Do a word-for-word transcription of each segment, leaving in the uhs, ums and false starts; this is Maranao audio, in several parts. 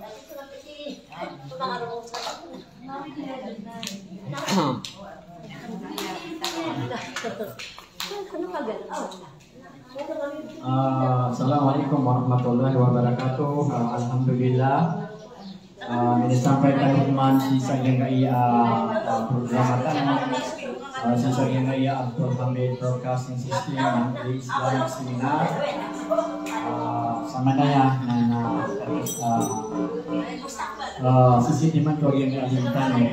Ah, Assalamualaikum warahmatullahi wabarakatuh. Ah, alhamdulillah. Ah, inisampay tano man sii sa giyangkai a, ah, programa tano. Ah, sii sa giyangkai a Abdul Hamid Broadcasting System, Monthly Islamic Seminar. Ah, samanaya na, na, ah, ah, sii sa giyangkai a alim tano,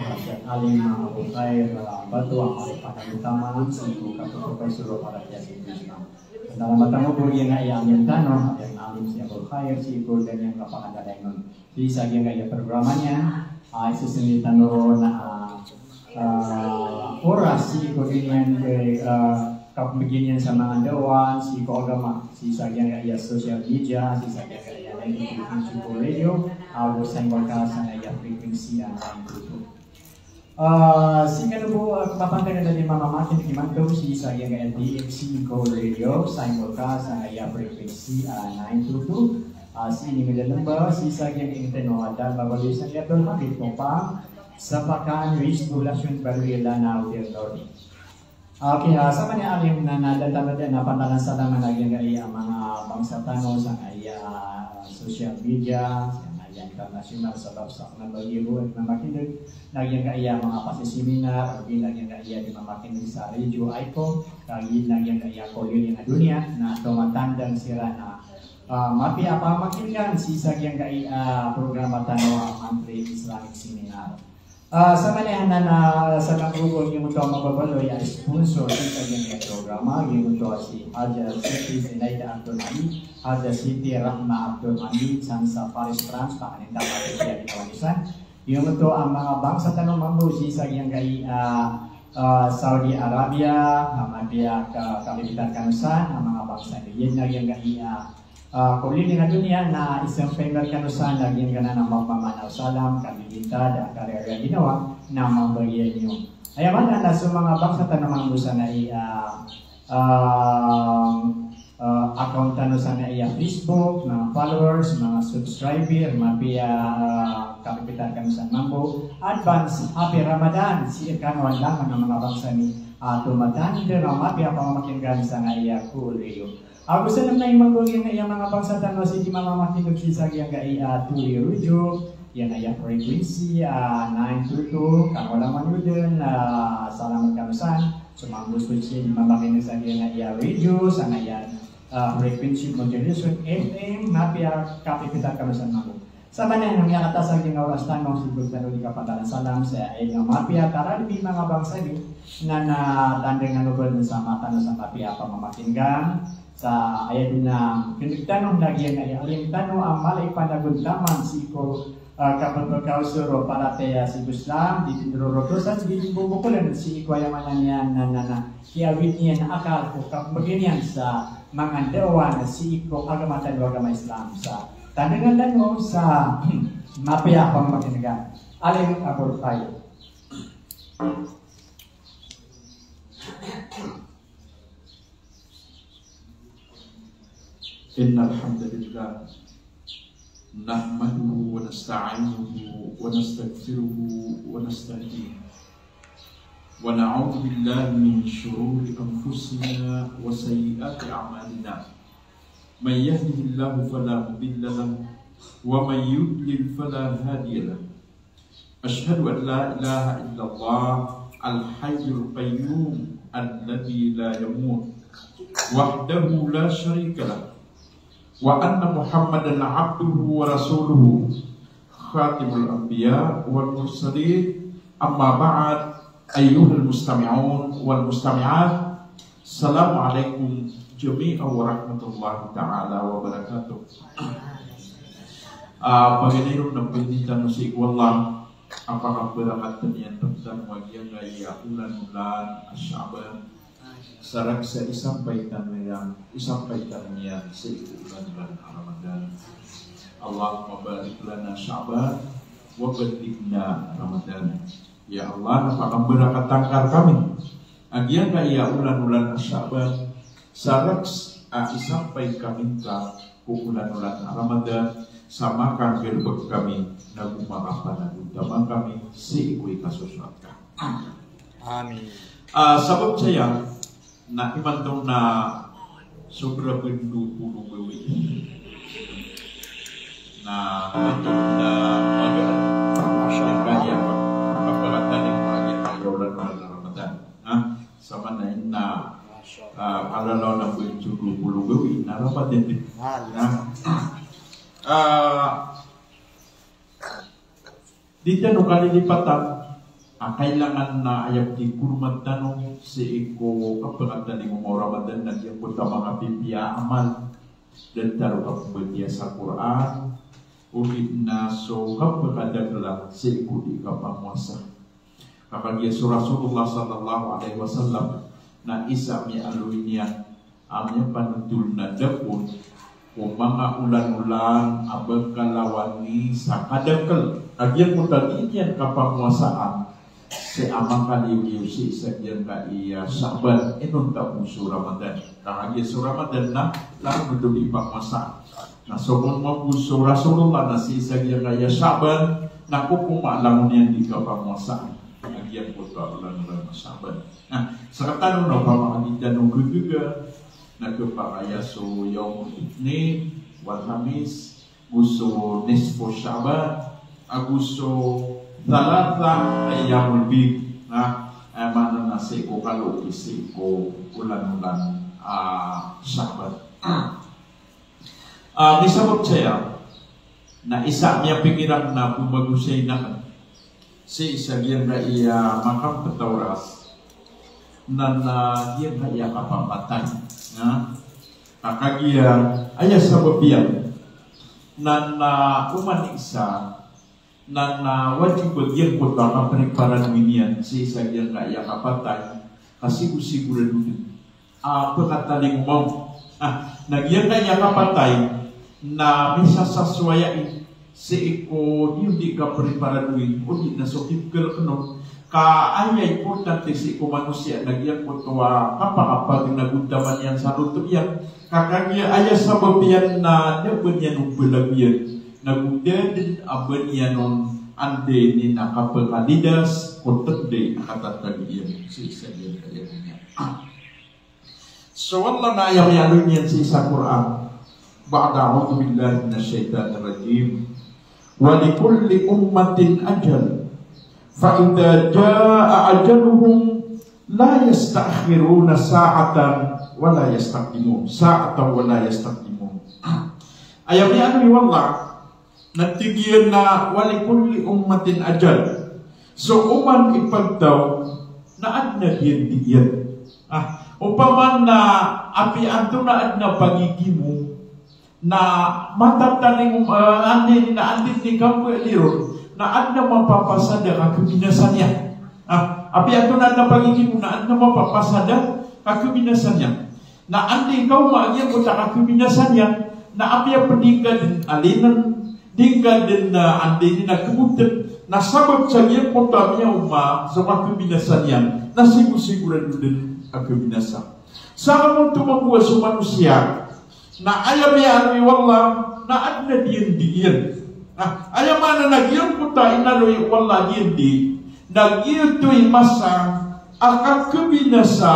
Alim Abu Khair, ah, Batu, a manga panagontaman sii ko kapagpakaosor o paratiyaya sii ko Islam. Anda na matamo bo giyangkai a alim tano, a alim si Abul Khair, sii ko da niyan kapangadalay on. Sii sa giyangkai a programa niyan, ah, isosondot tano na, ah, ah, oras sii ko di niyan, eh, ah, kapmbgan iyan sa manga ndaowan sii ko agama, sii sa giyangkai a social media, sii sa giyangkai a nine two two Philippine Soul Radio, ah, ago simulcast sangkai a frequency a nine two two. Ah, sii kano bo, ah, kapapantagan a di mamamakineg imanto sii sa giyangkai a D X C Go Radio, simulcast sangkai a frequency a nine two two. Ah, sii niyo midalemba sii sa giyangkai a intano a Dalma Baloy sangkai a Abdul Hamid Kompang, Sapakan West Poblacion Baloy, Lanao del Norte. Okay, ah, samanaya alim na, na da tano dn a pantalan salaman a giyangkai a manga bangsa tano sangkai a social media, sangkai a international, sabap sa kna ba giya bo di mamakineg, na giyangkai a manga pasiseminar, lagid na giyangkai a di mamakineg sa radio, iPhone, lagid na giyangkai a ko liyo niyan a doniya, na tomatandang siran a, ah, mapiya a pamakineg sii sa giyangkai a programa tano a Monthly Islamic Seminar. Ah, samanaya na, na sa manga gogol giyoto a mababaloy a sponsor sii sa giyangkai a programa, giyoto a si Haja Siti Zinaida Abdul Hamid, Haja Siti Rahma Abdul Hamid, san sa Paris, France, pakaninta a mapiya a di kawanisan. Giyoto a manga bangsa tano mambo sii sa giyangkai a, ah, Saudi Arabia, a mapiya a ka-, kapipitan kano san, a manga bangsa niyan a giyangkai a ah, ko liyo niyan a doniya na isampay rkano san a giyangkanan a mapmamana o salam, kabibinta, da a karariya ginawa na mambagian iyo. Aya maana na so manga bangsa tano mambo sangkai a, ah, ah, account tano sangkai a Facebook, manga followers, manga subscriber, mapiya, ah, kapipitan kano san mambo. Advance Happy Ramadan sii rkano a langon a manga bangsa mi, ah, tomatandang a mapiya a pamamakineg sangkai a Cool Radio. Ago sa namnay mambo giyangkai a manga bangsa tano sii di mamamakineg sii sa giyangkai a Tuli Radio, giyangkai a frequency a nine two two, kangolaman iyo dn, ah, salam rkano san. So mambo sii di mamakineg sa giyangkai a radio, sangkai a, ah, frequency modulation, F M, mapiya kapipitan kano san mambo. Samanaya na miyakatasa giyangkai a oras tano, sii ko tano di kapantalan salam, sa aya mapiya a kararami manga bangsa mi, na, na tandang ano bo dn sa mata tano sa mapiya a pamamakineg. Sa aya dn a kineg tano na giyangkai a alim tano a mala i panagontaman sii ko, ah, kapagpakaosor o paratiyaya sii ko Islam, di dn rorotosan, di dn bobokolan sii ko aya maana niyan na, na, na, kiyawid iyan a akal ko kapmbgan iyan sa manga ndaowan sii ko agama tano a agama Islam. Sa tandangan tano sa mapiya a pamamakineg. Alim Abul Khair. إن الحمد لله نحمده ونستعينه ونستغفره ونستهديه ونعوذ بالله من شرور أنفسنا وسيئات أعمالنا. من يهده الله فلا مضل له ومن يضلل فلا هادي له. أشهد أن لا إله إلا الله الحي القيوم الذي لا يموت وحده لا شريك له وأن محمدا عبده ورسوله خاتم الأنبياء والمرسلين. أما بعد، أيها المستمعون والمستمعات، السلام عليكم جميعا ورحمة الله تعالى وبركاته. Ah, paganay ron na pangnin tano sii ko Allah a pakabarakatan iyan rktano a giyangkaya olan-olan a Shaaban. Sa rakhs a isampay tano iyan, isampay tano iyan sii ko olan-olan a Ramadan. Allahumma barik lana Sha'ban wa ballighna Ramadan. Ya Allah, na pakabarakatan ka rkami a giyangkaya olan-olan a Sha'ban, sa rakhs a isampay kami ngka ko Olan-olan a Ramadan, sa makanggalbk kami, nago makapanagontaman kami sii ko ikasosoat ka. Amin. Ah, sabap saya, na imanto na sobra pn dowa polo gawii. Na, na, masha Allah. Kaya, kapagatan ko aya, kaya olan-olan a Ramadan. Ha? Sa maana na, ah, kalalaw na pn so dowa polo gawii na Ramadan dn. Ha? Ah, di tano kalilipatan a kailangan na aya pthikoroma tano sii ko kapakatalingoma o Ramadan na giyangkoto a manga pipiya a amal. Datar o kapmbatiya sa Qur'an, odi na so kapakadakla sii ko di kapamowasa. Ka kagiya so Rasulullah sallallahu alaihi wasallam na isa a miyaaloy niyan a miyapanothol na da pn ko manga olan-olan a ba kalawani sa kadakl a giyangkoto a di niyan kapamowasaan sii a makaliyo-liyo sii sa giyangkaya Sha'ban, inonta bo so Ramadan. Ka kagiya so Ramadan na langon o di pamowasaan. Na so mambo so Rasulullah na sii sa giyangkaya Sha'ban, na kokoman langon iyan di kapamowasaan a giyangkoto a olan-olan a Sha'ban. Na sktano na opama ka di tano gagaga, na khapakay a so Yawmul Ithnain wal Khamis, ago so Nisfu Sha'ban, ago so Thalatha Ayyamul Bid. Na, eh, maana na sii ko kalo, sii ko olan-olan a Sha'ban. Ah, misabap saya na isa a miyapikir akn na bo magosay akn sii sa giyangkaya makampet a oras na, na giyangkaya kapapatay. Na, ka kagiya aya sabap iyan na, na oman i isa na, na wajib a giyangkoto a kapreparadowi niyan sii sa giyangkaya kapatay, ka sigosigorado dn a pkatalingoma on. Ah, na giyangkaya kapatay na misasasowayai sii ko di on di kapreparadowi, odi na so kipkhalk on. Ka aya importante sii ko manosiya na giyangkoto a kapakapagnagontaman iyan sa loto iyan. Ka kagiya aya sabap iyan na da ba niyan on balagoyan, na go da dn a ba niyan on andini na kapakalidas ko tnday a katatag iyan sii sa giyangkaya doniya. So Allah na aya miyaaloy niyan sii sa Qur'an, ba'da a'udhu billahi minash shaitanir rajim. Wa likulli ummatin ajal. Fa idha jaa ajaluhum la yasta'khiruna sa'atan wa la yastaqdimun. Sa'atan wa la yastaqdimun. Aya miyaaloy o Allah na tig iyan na wa likulli ummatin ajal. So oman i pagtaw na adn a diyandi iyan. Ah, opama na apiya antonaa dn a pagigimo na matatalingoma, eh, andini na andini kambali ron, na adn a mapapasad a kakhabinasa niyan. Ah, apiya antonaa dn a pagigimo na adn a mapapasad a kakhabinasa niyan. Na anda i kaoma a giyangkoto a kakhabinasa niyan, na apiya pn di ngka dn alinen, di ngka dn, ah, andini na khabotn, na sabap sa giyangkoto a miyaoma so kakhabinasa niyan, na sigosigorado dn a khabinasa. Sa kamoto mambo a so manosiya na aya miyaaloy o Allah na adn a diyandi iyan. Na aya maana na giyangkoto a inaloy o Allah a diyandi na giyoto i masa a kakhabinasa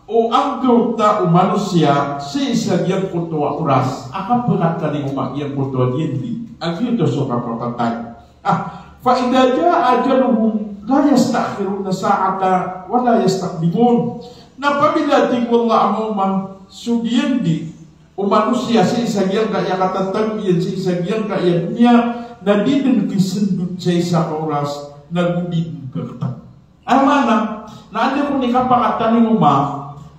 o anggawta o manosiya sii sa giyangkoto a oras a kapakatalingoma giyangkoto a diyandi a giyoto so kapapatay. Ah, fa idha jaa ajaluhum la yasta'khiruna sa'atan wa la yastaqdimun. Na apabila tig o Allah a maoma so diyandi o manosiya sii sa giyangkaya katatag iyan sii sa giyangkaya doniya, na di dn kisndot sa isa ka oras, na go di dn kakhtag. Aya maana na anda kon i kapakatalingoma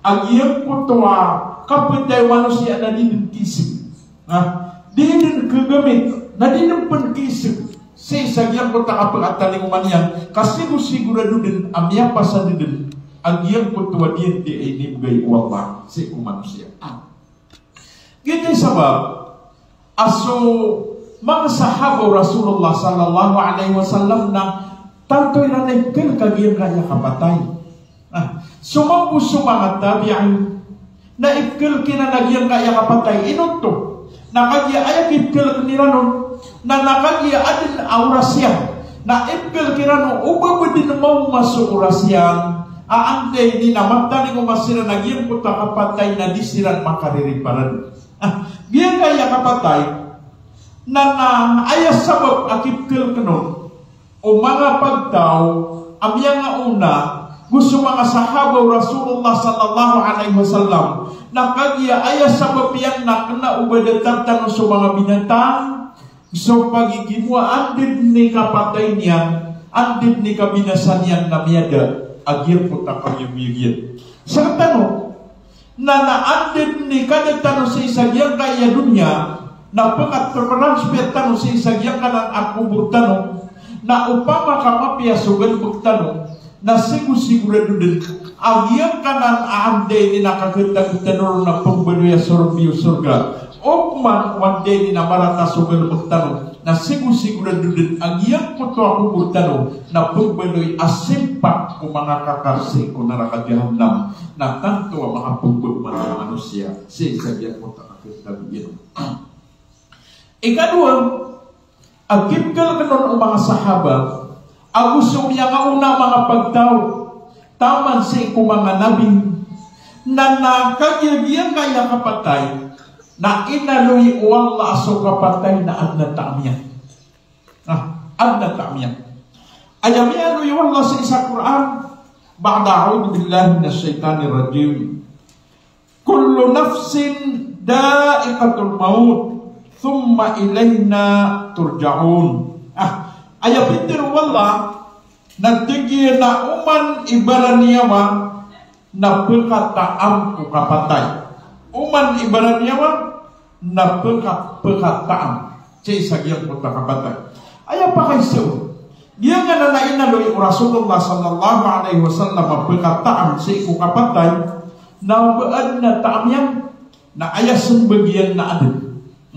a giyangkoto a kapatay o manosiya na di dn kiisg. Na di dn khagamit, na di dn pn kiisg sii sa giyangkoto a kapakatalingoma niyan, ka sigosigorado dn a miyapasad dn a giyangkoto a diyandi a inibgay o Allah sii ko manosiya. Giyoto i sabap a so manga sahaba o Rasulullah sallallahu alaihi wasallam na tanto iran a ipkhalk a giyangkaya kapatay. Ah, so mambo so manga tabi'in na ipkhalk iran a giyangkaya kapatay, ino oto? Na kagiya aya kipkhalk iran on, na, na kagiya adn a oras iyan, na ipkhalk iran on o ba ba dn maoma so oras iyan a anda ini na matalingoma siran a giyangkoto a kapatay na di siran makaririparan. Ah, giyangkaya kapatay, na, na aya sabap a kipkhalk on o manga pagtaw a miyangaona go so manga sahaba o Rasulullah sallallahu alaihi wasallam, na kagiya aya sabap iyan na kna o ba datar tano so manga binatang, so pagigimo a anda dn i kapatay niyan, anda dn i kabinasa niyan na miyada a giyangkoto a kamiyagoyag iyan. Sktano, na, na anda dn i kada tano sii sa giyangkaya doniya, na pkhatransfer tano sii sa giyangkanan a kobor tano, na opama ka mapiya so galbk tano, na sigo-sigorado dn a giyangkanan a anda ini na kakhatag tano ron na pmbaloy a sorbi o sorga. Opama o anda ini na marata so galbk tano, na sigo-sigorado dn a giyangkoto a kobor tano na pmbaloy a simpak o manga kakar sii ko naraka jahannam, na tanto a makapmbaoma a manosiya sii sa giyangkoto a kakhatag iyan. Ikadowa, a kipkhalk on o manga sahaba ago so miyangaona a manga pagtaw taman sii ko manga nabi, na, na kagiya giyangkaya kapatay na inaloy o Allah so kapatay na adn a taam iyan. Ah, adn a taam iyan. Aya miyaaloy o Allah sii sa Qur'an, ba'da a'udhu billahi minash shaitanir rajim. Kullu nafsin dha'iqatul maut, thumma ilayna turja'un. Ah, aya pitharo o Allah, na tig iyan a oman i baraniyawa na pkhataam ko kapatay. Oman i baraniyawa na pkha-, pkhataam sii sa giyangkoto a kapatay. Aya pakaiza on, giyangkanan a inaloy o Rasulullah sallallahu alaihi wasallam a pkhataam sii ko kapatay, na ba adn a taam iyan, na aya smbag iyan na adn.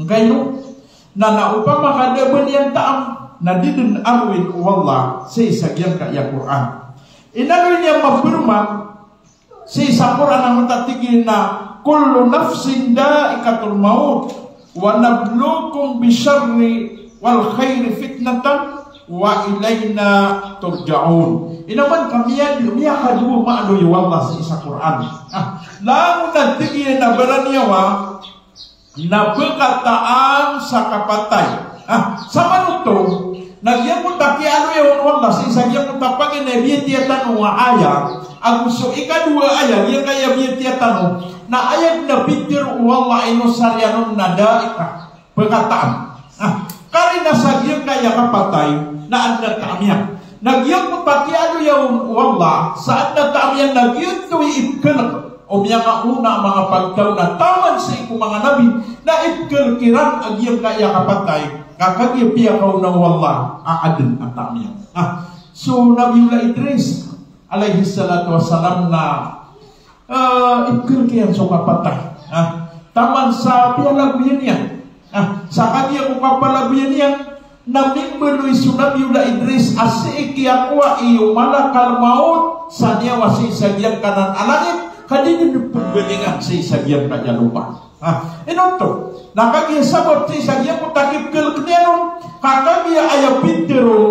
Ngkaino? Na, na opama ka da a ba niyan taam, na di dn aloyin o Allah sii sa giyangkaya Qur'an. Inaloy niyan mambrma sii sa Qur'an a matatig iyan a, "Kullu nafsin dha'iqatul maut, wa nabluukum bish-sharri wal khairi fitnatan, wa ilayna turja'un." Ino man ka miyad-, miyakadowa maaloy o Allah sii sa Qur'an. Ah, langon a tig iyan a baraniyawa na pkhataam sa kapatay. Ah, samanoto, na giyangkoto a kiyaaloya on o Allah sii sa giyangkoto a paganay a biyatiya tano a ayat, ago so ikadowa a ayat, giyangkaya biyatiya tano, na ayat na pitharo o Allah a inosar iyan on na dha'iqah, pkhataam. Ah, karina sa giyangkaya kapatay na adn a taam iyan. Na giyangkoto a kiyaaloya on o Allah sa adn a taam iyan na giyoto i ipkhalk o miyangaona a manga pagtaw na taman sii ko manga nabi, na ipkhalk iran a giyangkaya kapatay ka kagiya piyakaona o Allah a adn a taam iyan. Ah, so Nabiyullah Idris alayhis salatu wassalam na, ah, ipkhalk iyan so kapatay. Ah, taman sa piyalagoyan iyan. Ah, sa kagiya ko kapalagoyan iyan, na mimbaloy so Nabiyullah Idris a sii kiyakowai o malakal maut sa niyawa sii sa giyangkanan a langit, ka di dn pmbalingan sii sa giyangkaya lopa. Ah, ino oto? Na kagiya sabap sii sa giyangkoto a kipkhalk iyan on, ka kagiya aya pitharo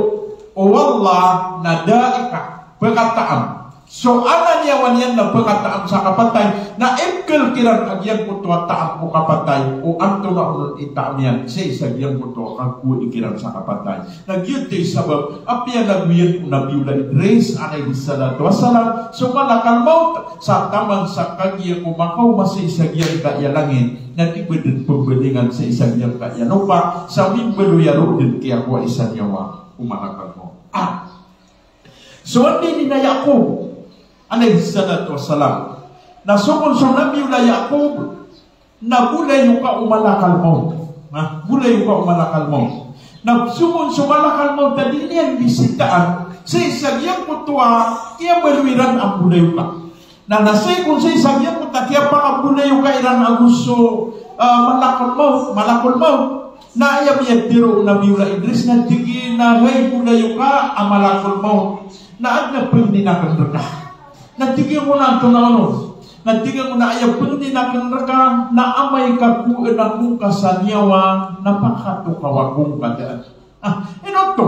o Allah na dha'iqah, pkhataam. So adn a niyawa niyan na pkhataam sa kapatay, na ipkhalk iran a giyangkoto a taam o kapatay, o antonaa onon i taam iyan sii sa giyangkoto a kakowa ikiran sa kapatay. Na giyoto i sabap a piyalagoyan o Nabiyullah Idris alayhis salatu wassalam so malakal maut sa taman sa kagiya ko makaoma sii sa giyangkaya langit na di ba dn pmbalingan sii sa giyangkaya lopa sa mimbaloy a roo dn kiyakowai sa niyawa o malakal maut. Ah. So anda ini na Yaqub alayhis salatu wassalam. Na so kon so Nabiyullah Yaqub na bolayoka o malakal maut. Na bolayoka o malakal maut. Na so kon so malakal maut a di niyan bisitaan sii sa giyangkoto a kiyabaloy iran a bolayoka. Na, na sii kon sii sa giyangkoto a kiyapakabolayoka iran ago so, ah, malakal maut, malakal maut. Na aya miyatharo o Nabiyullah Idris na tig iyan a hay bolayoka a malakal maut. Na adn a pangnin akn rka. Na tig iyan a antonaa onon. Tig iyan a aya pangnin akn rka na amay ka kowaan akongka sa niyawa na pakatokaw akongka dn. Ah, ino oto?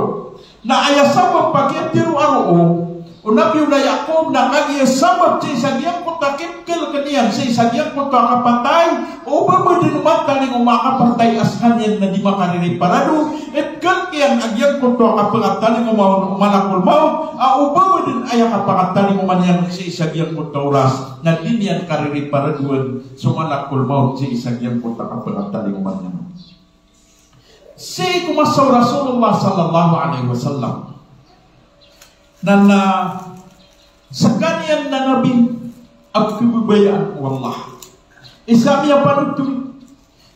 Na aya sabap a kiyatharoa roo o Nabi Yakub na kagiya sabap sii sa giyangkoto a kipkhalkn iyan sii sa giyangkoto a kapatay, o ba bo dn matalingoma a kapatay a skaniyan na di makariray parado, ipkhalk iyan a giyangkoto a kapakatalingoma o malakul mawt, a o ba bo dn aya kapakatalingoma niyan sii sa giyangkoto a oras na di niyan kariray paradowan so malakul mawt sii sa giyangkoto a kapakatalingoma niyan. Sii ko masa o Rasulullah sallallahu alaihi wasallam. Na, na, skaniyan na Nabi a pkhababayaan o Allah. Isa a miyapanothol.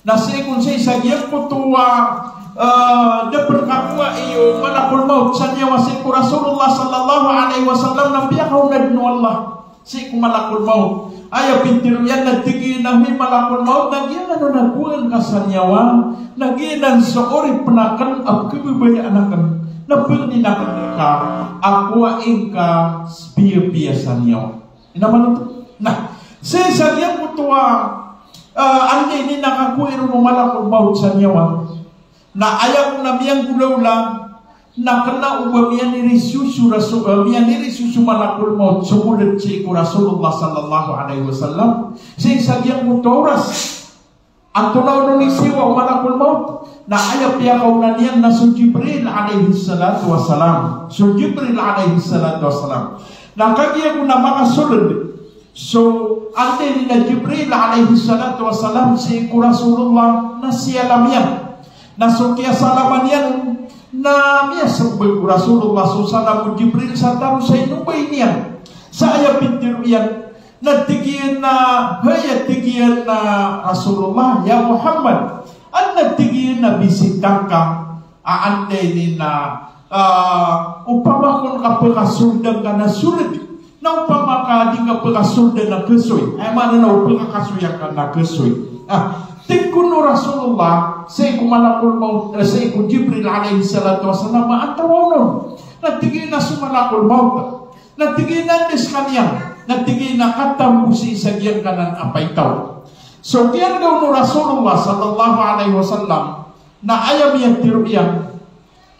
Na sii kon sii sa giyangkoto a, eh, da pn kakowai o malakul mawt sa niyawa sii ko Rasulullah sallallahu alaihi wasallam na piyakaona dn o Allah sii ko malakul mawt. Aya pitharo iyan na tig iyan a hay malakul mawt, na giyanan a kowaan ka sa niyawa, na giyanan so oripn akn a pkhababayaan akn, na pangnin akn rka a kowai ngka piyapiya sa niyawa. Ino man oto? Na, sii sa giyangkoto a, ah, anday ini na kakowai ron o malakul mawt sa niyawa. Na aya kon a miyanggolawla, na kna o ba miyaniray so, so Rasul, eh, miyaniray so, so malakul mawt so moloy sii ko Rasulullah sallallahu alaihi wasallam. Sii sa giyangkoto a oras. Antonaa on i siyowa o malakul mawt? Na aya piyakaona niyan na so Jibril alayhis salatu wassalam. So Jibril alayhis salatu wassalam. Na kagiya ko na makasold so anday ini na Jibril alayhis salatu wassalam sii ko Rasulullah na siyalam iyan. Na so kiyasalaman iyan na miyasmbag o Rasulullah so salam o Jibril sa taro sa inobay niyan. Sa aya pitharo iyan, na tig iyan a, hay, a tig iyan a Rasulullah, ya Muhammad, adn a tig iyan a bisita ngka a anday ini na, ah, opama kon ka pkasoldan ka na sold, na opama ka di ngka pkasoldan a kasoy. Aya maana na o pkakasoyan ka na kasoy. Ah, tig kon o Rasulullah sii ko malakul mawt, eh, sii ko Jibril alayhis salatu wassalam, a antaa on? Na tig iyan a so malakul mawt. Na tig iyan a anda skaniyan? Na tig iyan a katambo sii sa giyangkanan a paitaw. So giyangkoto o Rasulullah sallallahu alaihi wasallam na aya miyatharo iyan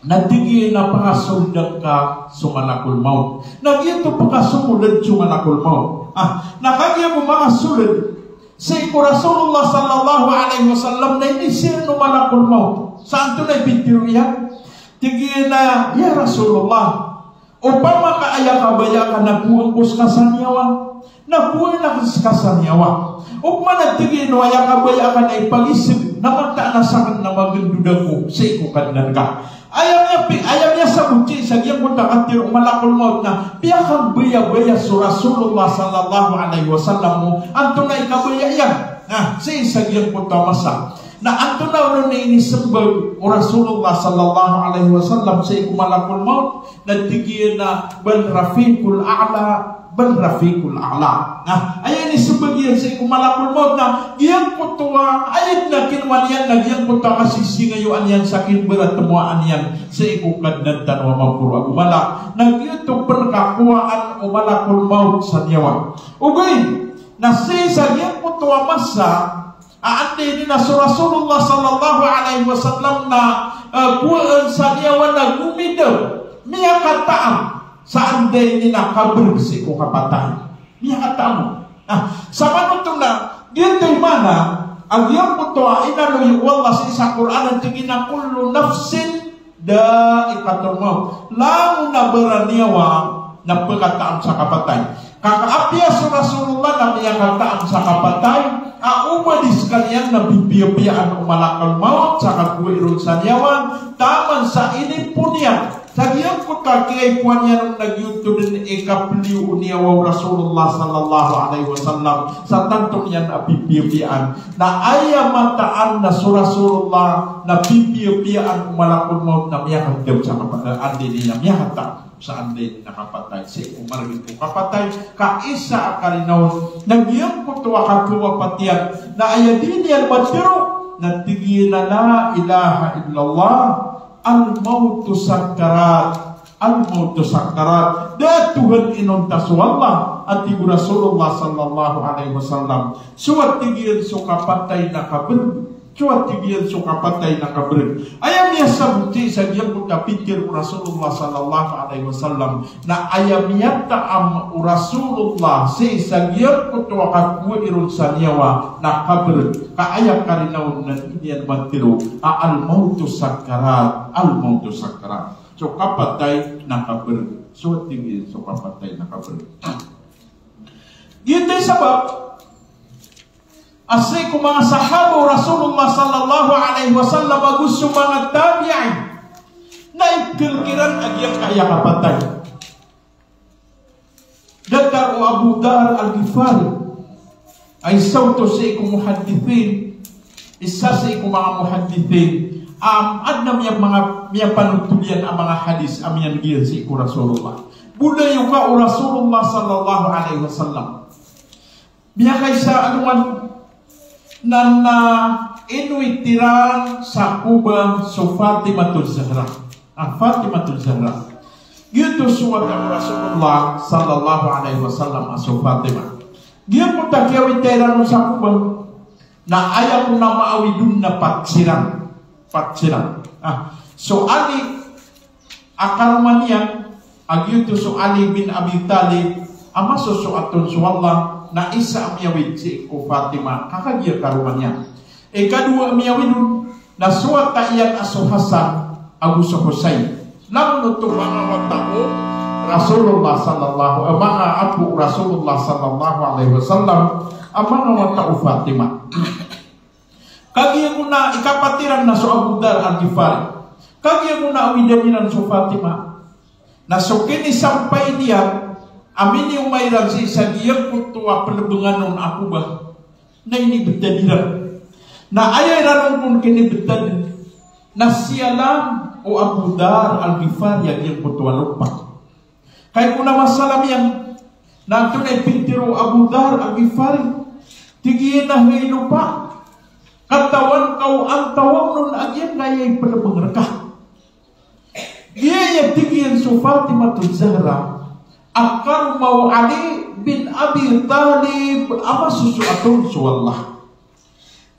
na tig iyan a pkasoldan ka so malakul mawt. Na giyoto pkasold so malakul mawt. Ah, na kagiya ko makasold sii ko Rasulullah sallallahu alaihi wasallam na inizaan o malakul mawt. Sa antonaa i pitharo iyan? Tig iyan a, ya Rasulullah, opama ka aya kabaya ka na kowaan ko ska sa niyawa, na kowaan akn ska sa niyawa. Opama na tig iyan o aya kabaya ka na ipagisg na mataan a sakn na magndod ako sii ko Kadnan ka. Aya miyapi-, aya miyasabot sii sa giyangkoto a katharo o malakul mawt na piyakabayabaya so Rasulullah sallallahu alaihi wasallam o antonaa i kabaya iyan. Na sii sa giyangkoto a masa. Na antonaa on i inismbag o Rasulullah sallallahu alaihi wasallam sii ko malakul mawt? Na tig iyan a, bal rafiqul a'la, bal rafiqul a'la. Na aya inismbag iyan sii ko malakul mawt na giyangkoto a, aya dn a kinowa niyan na giyangkoto a kasisingayoan iyan sa kinabaratmowa niyan sii ko Kadnan tano a maporo ago mala. Na giyoto pn kakowaan o malakul mawt sa niyawa. Ogaid na sii sa giyangkoto a masa, a anday ini na so Rasulullah sallallahu alaihi wasallam na, eh, kowaan sa niyawa na gomidam, miyakataam sa anday ini na kabrg sii ko kapatay. Miyakataam. Ah, sa manoto na, giyoto i maana a giyangkoto a inaloy o Allah sii sa Qur'an a tig iyan a kullu nafsin dha'iqatul mawt. Langon a baraniyawa na pkataam sa kapatay. Ka apiya so Rasulullah na miyakataam sa kapatay, a oba di skaniyan na pipiyapiyaan o malakul mawt sa kakowai ron sa niyawa, taman sa inipon iyan. Sa giyangkoto a kiyaipoan iyan on na giyoto dn i kapliyo o niyawa o Rasulullah sallallahu alaihi wasallam sa tanto niyan a pipiyapiyaan. Na aya mataan na so Rasulullah na pipiyapiyaan o malakul mawt na miyakataam sa kapa-, eh, anday ini na miyakataam sa anday ini na kapatay. Sii ko margn ko kapatay, ka isa a karina on na giyangkoto a kakowapat iyan na aya dii niyan matharo na tig iyan a la ilaha illallah, al-mawtu sakkarat, al-mawtu sakkarat. Da a Tohan inonta so Allah, A tig o Rasulullah sallallahu alaihi wasallam, so a tig iyan so kapatay na kabrg, so a tig iyan so kapatay na kabrg. Aya miyasabot sii sa giyangkoto a pitharo o Rasulullah sallallahu alaihi wasallam, na aya miyataam o Rasulullah sii sa giyangkoto a kakowai ron sa niyawa na kabrg. Ka aya karina on na di niyan matharo a al-mawtu sakkarat, al-mawtu sakkarat. So kapatay na kabrg. So tig iyan so kapatay na kabrg. Giyoto i sabap a sii ko manga sahaba o Rasulullah sallallahu alaihi wasallam ago so manga tabi'in na ikhilk iran a giyangkaya kapatay. Datar o Abu Dharr Al-Ghifari a isa oto sii ko muhaddithin, isa sii ko manga muhaddithin, am, adn a miya-, manga, miyapanotol iyan a manga hadis a miyaneg iyan sii ko Rasulullah. Bolayoka o Rasulullah sallallahu alaihi wasallam. Miyakaisa a alongan na, na inoit iran sa kobor so Fatimatul Zahra. Ah, Fatimatul Zahra. Giyoto so wata o Rasulullah sallallahu alaihi wasallam a so Fatima. Giyangkoto a kiyaowita iran on sa kobor na aya kon a maawid on na pat siran. Pat siran. Ah, so Ali a karoma niyan, a giyoto so Ali bin Abi Talib, a masosoat on so Allah, na isa a miyawid sii ko Fatima, ka kagiya karoma niyan. Ikadowa a miyawid on na so wata iyan a so Hasan ago so Husayn. Langon oto manga wata o Rasulullah sallallahu, eh, manga apo o Rasulullah sallallahu alaihi wasallam, a manga wata o Fatima. Kagiya kon a ikapat iran na so Abu Dharr Al-Ghifari. Kagiya kon a awidan iran so Fatima. Na so kinisampay niyan a minioma iran sii sa giyangkoto a plbngan on a kobor na inibtad iran. Na aya iran on kon kinibtad na siyalam o Abu Dharr Al-Ghifari a giyangkoto a lopa. Kagiya kon a masalam iyan, na antonaa i pitharo o Abu Dharr Al-Ghifari? Tig iyan a hay lopa, katawan ka o antawaa on a giyangkaya i plbng rka. Giyaya tig iyan so Fatimatul Zahra a karoma o Ali bin Abi Talib a masosoat on so Allah.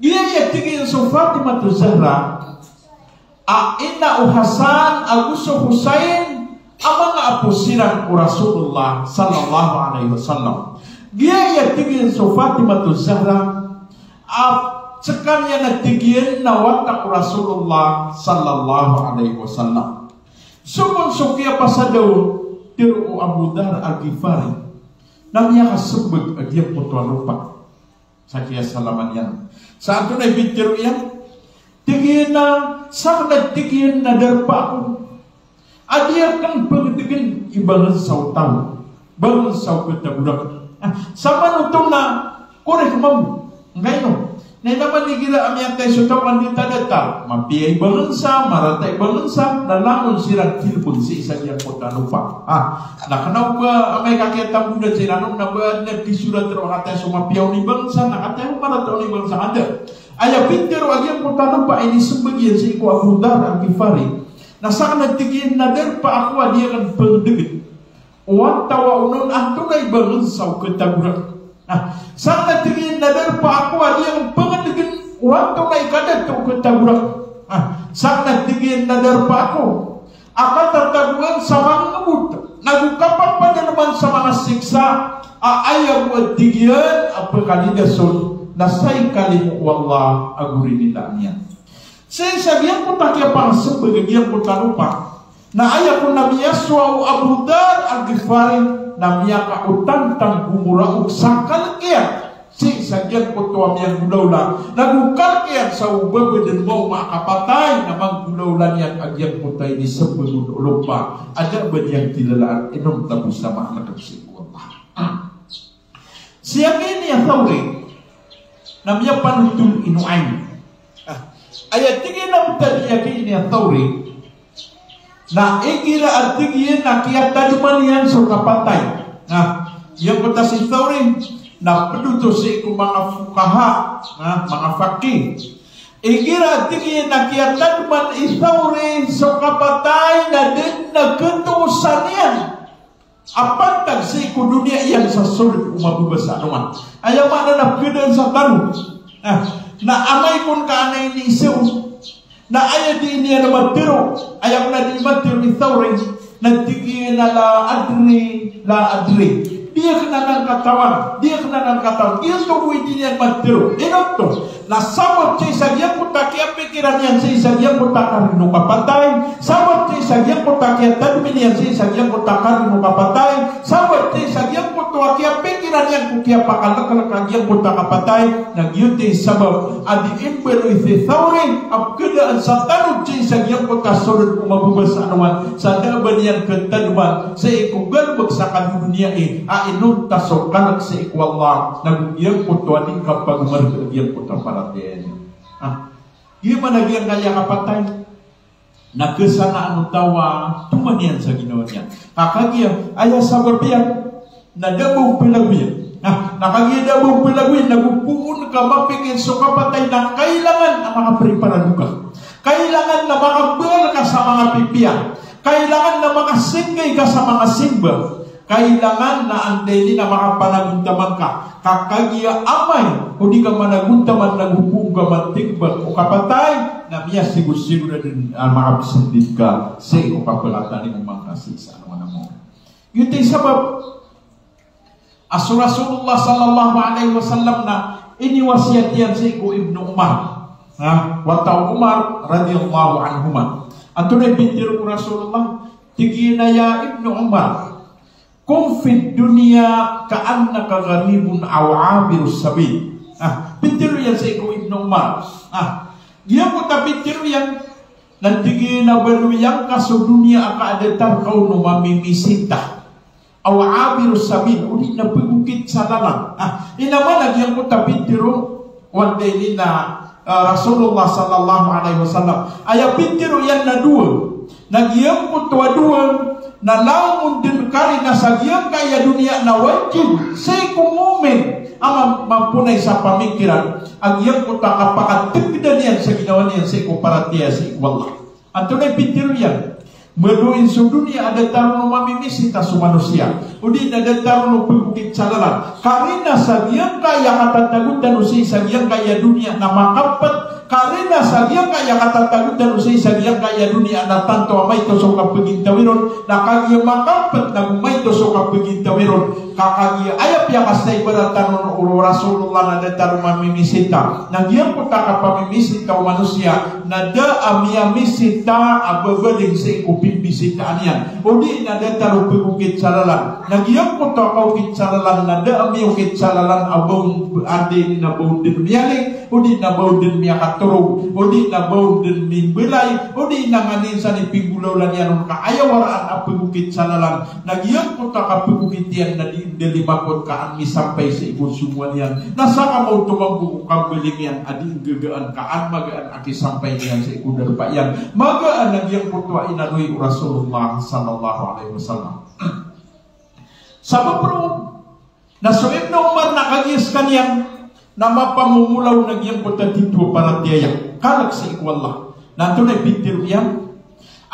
Giyaya tig iyan so Fatimatul Zahra a ina o Hasan ago so Husayn a manga apo siran o Rasulullah sallallahu alaihi wasallam. Giyaya tig iyan so Fatimatul Zahra a skaniyan a tig iyan na wata o Rasulullah sallallahu alaihi wasallam. So kon so kiyapasad on, tharo o Abu Dharr Al-Ghifari na miyakasmbag a giyangkoto a lopa. Sa kiyasalaman iyan. Sa antonaa i pitharo iyan? Tig iyan a, sakn a tig iyan na darpa ako a di akn pngdgn i bangnsa o taw, bangnsa o ktagorak. Ah, sa manoto na korek mambo. Ngkaino? Na ino man igira a miyatay so taw na di ta datar, mapiya i bangnsa, marata i bangnsa, na langon siran kilbng sii sa giyangkoto a lopa. Ah, na kna o ba amay ka kiyatambodan siran on na ba adn a kisorat roo a kataya so mapiya on i bangnsa, na kataya so marata on i bangnsa, ka da. Aya pitharo a giyangkoto a lopa a inismbag iyan sii ko Abu Dharr Al-Ghifari na sakn a tig iyan na darpa ako a di akn pngdgn o antawaa on antonaa i bangnsa o ktagorak. Na sakn a tig iyan na darpa ako a di akn pngdgn o antonaa i kadato o ktagorak. Na sakn a tig iyan na darpa ako a katatagoan sa manga ngbot, nago kapapadalman sa manga siksa a aya bo a tig iyan a pkalidas on na sa ikalimo o Allah ago rinilaan iyan. Sii sa giyangkoto a kiyapangsmbag a giyangkoto a lopa, na aya kon a miyasowa o Abu Dharr Al-Ghifari na miyakaotantang ko moraok sa kalk iyan sii sa giyangkoto a miyanggolawla, nago kalk iyan sa o ba bo dn maoma a kapatay na manggolawla niyan a giyangkoto a inismbag on o lopa a da a ba niyan kilalaan, inonta bo sa maana ka sii ko Allah. Si Yaqini Ath-Thawri na miyapanotol i Nu'aym. Ah, aya tig iyan a mtad i Yaqini Ath-Thawri na igira a tig iyan a kiyatadman iyan so kapatay. Na giyangkoto a si Thawri na pd oto sii ko manga fuqaha, na manga faqih. Igira a tig iyan a kiyatadman i Thawri so kapatay na da dn a katoosan iyan a pantag sii ko doniya iyan sa sold o mababasa a roman. Aya maana na pkadaan sa tanod. Na, na amay kon ka ana iniiza on. Na aya dii niyan matharo, aya kon a dii matharo i Thawri, na tig iyan a la adri, la adri. Di akn anan katawan, di akn anan katawan. Giyoto bo i dii niyan matharo. Ino oto? Na sabap sii sa giyangkoto a kiyapikiran iyan sii sa giyangkoto a karin o kapatay, sabap sii sa giyangkoto a kiyatadmi niyan sii sa giyangkoto a karin o kapatay, sabap sii sa giyangkoto a kiyapikiran iyan ko kiyapakalklk a giyangkoto a kapatay, na giyoto i sabap a dii mbaloy si Thawri a pkadaan sa tanod sii sa giyangkoto a sold o mababasa a roman, sa da a ba niyan katadman sii ko galbk sa kadodoniyai a inonta so kalk sii ko Allah, na go giyangkoto a dii kapagomarg a giyangkoto a paratiyaya niyan. Ah, giya man a giyangkaya kapatay na kasanaan o taw a toman iyan sa ginawa niyan. Ka kagiya, aya sabap iyan na da a ba on palagoyan. Na, na kagiya da a ba on palagoyan, na go poon ka mapikir so kapatay na kailangan a makaprepara ka. Kailangan na makabaal ka sa manga pipiya. Kailangan na makasinggay ka sa manga simba. Kailangan na anda ini na makapanagontaman ka. Ka kagiya amay o di ka managontaman na go poon ka matigbak o kapatay, na miyasigorsigorado dn a makapsndit ka sii ko kapakatani o manga sii sa ano na mo. Giyoto i sabap a so Rasulullah sallallahu alaihi wasallam na iniwasiyat iyan sii ko Ibnu Umar. Ha? Wata o Umar radiyallahu anhuma. Antonaa i pitharo o Rasulullah? Tig iyan a ya Ibnu Umar, kun fid dunya ka'annaka gharibun aw abirus sabil. Ah, pitharo iyan sii ko Ibnu Umar. Ah, giyangkoto a pitharo iyan, na tig iyan a baloy angka so doniya a kadatar ka on o mamimisita. Aw abirus sabil, odi na pagokit sa lalan. Ah, ino man a giyangkoto a pitharo o anda ini na, ah, Rasulullah sallallahu alaihi wasallam. Aya pitharo iyan na dowa. Na giyangkoto a dowa na langon dn karina sa giyangkaya doniya na wajib sii ko mu'min a mam-, mamponay sa pamikiran a giyangkoto a kapakatgdan iyan sa ginawa niyan sii ko paratiyaya sii ko Allah. Antonaa i pitharo iyan? Baloy so doniya a datar on o mamimisita so manosiya, odi na datar on o pagokit sa lalan. Karina sa giyangkaya katatago tano sii sa giyangkaya doniya na makapt. Karina sa giyangkaya katatago tano sii sa giyangkaya doniya na tanto a maito so kapagintawi ron, na kagiya makapt na go maito so kapagintawi ron. Ka kagiya aya piyakasaibarat tano o Rasulullah na datar o mamimisita. Na giyangkoto a kapamimisita o manosiya na da a miyamisita a babaling sii ko pimbisitaan iyan. Odi na datar o pagokit sa lalan. Na giyangkoto a kaokit sa lalan na da a miyokit sa lalan a ba on, anda ini na ba on dn miyaling, odi na ba on dn miyakatorog, odi na ba on dn mimbalay, odi na nganin san i pinggolawla niyan on ka aya waraan a pagokit sa lalan. Na giyangkoto a kapagokit iyan na dii dn limakot ka an misampay sii ko somowa niyan. Na sakamaoto mambo ko kambaling iyan a dii nggagaan ka an magaan a kisampay niyan sii ko darpa iyan. Magaan a giyangkoto a inaloy o Rasulullah sallallahu alaihi wasallam. Sabap roo na so Ibnu Umar na kagiya skaniyan na mapamomolaw na giyangkoto a titho a paratiyaya, kalk sii ko Allah. Na antonaa i pitharo iyan?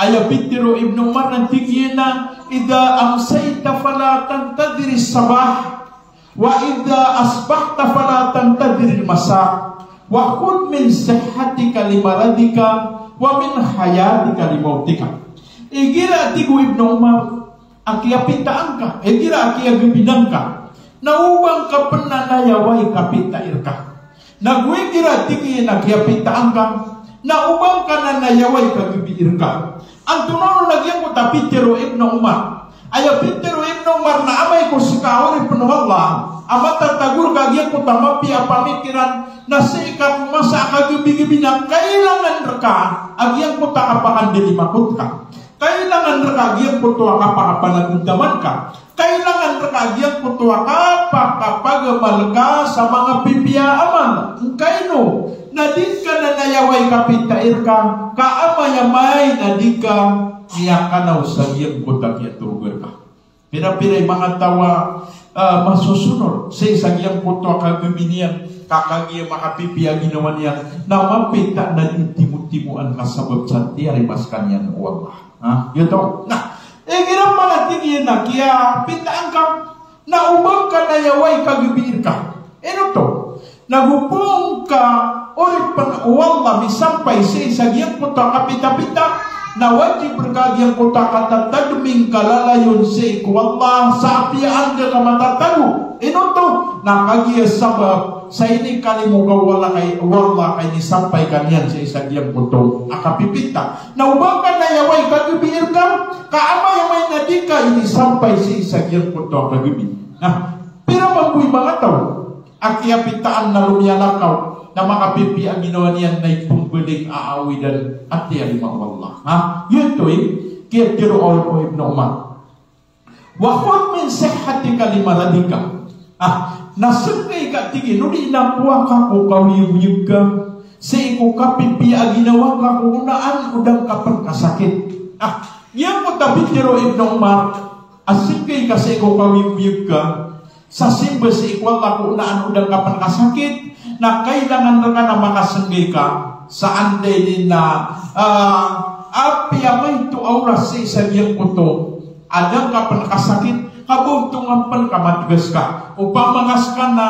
Aya pitharo o Ibnu Umar na tig iyan a, "Idha amsayta fala tantadhiris sabah, wa idha asbahta fala tantadhiril masa, wa khudh min sihhatika li maradhika, wa min hayatika li mautika." Igira, tig o Ibnu Umar, a kiyapitaan ka, igira a kiyagabinan ka, na oba ngka pn nanayaway kapitai rka. Na go igira, tig iyan, a kiyapitaan ka, na oba ngka nanayaway kagabii rka. Antonaa on a giyangkoto a pitharo o Ibnu Umar? Aya pitharo o Ibnu Umar na amay ko ska a oripn o Allah a matatago rka a giyangkoto a mapiya a pamikiran, na sii ka ko masa a kagabigabi na kailangan rka a giyangkoto a kapakandalimakot ka. Kailangan rka a giyangkoto a kapakapanagontaman ka. Kailangan rka a giyangkoto a kapakapagamal ka sa manga pipiya a amal. Ngkaino na di ngka nanayaway kapitai rka, ka amay-amay na di ka miyakanaw sa giyangkoto a kiyatorog rka. Pira-pira i manga taw a, ah, masosonor sii sa giyangkoto a kagabii niyan, ka kagiya makapipiya a ginawa niyan, na mapita na di timotimoan ka sabap sa tiyarima skaniyan o Allah. Ha? Giyoto. Na igira man a Giya na kiyapitaan ka, na o ba ka na aya way kagabii rka. Ino oto? Na go pn ka oripn o Allah misampay sii sa giyangkoto a kapitapita, na wajib rka giyangkoto a katatadmi ngka lalayon sii ko Allah sa apiya anda ka matatago. Ino oto? Na kagiya sabap sa inikalimo ka o Allah ka, o Allah ka inisampay ka niyan sii sa giyangkoto a kapipita. Na o ba ka na aya way kagabii rka, ka amay-amay na di ka inisampay sii sa giyangkoto a kagabii. Na pira mambo i manga taw a kiyapitaan na lomiyalakaw, na makapipiya a ginawa niyan na ipmbaling a awidan a tiyalima o Allah. Ha? Giyoto i kiyatharoa on o Ibnu Umar. Wa khudh min sihhatika li maradika. Ah, na sangkai ka, tig iyan, odi na kowa ka ko kaoyagoyag ka sii ko kapipiya a ginawa ka ko onaan o da ngka pn kasakit. Ah, giyangkoto a pitharo o Ibnu Umar a sangkai ka sii ko kaoyagoyag ka sa simba sii ko Allah ko onaan o da ngka pn kasakit, na kailangan rka na makasangkai ka sa anday di na, ah, apiya maito a oras sii sa giyangkoto a da ngka pn kasakit, ka ba ontongan pn ka matgas ka. Opama ka ska na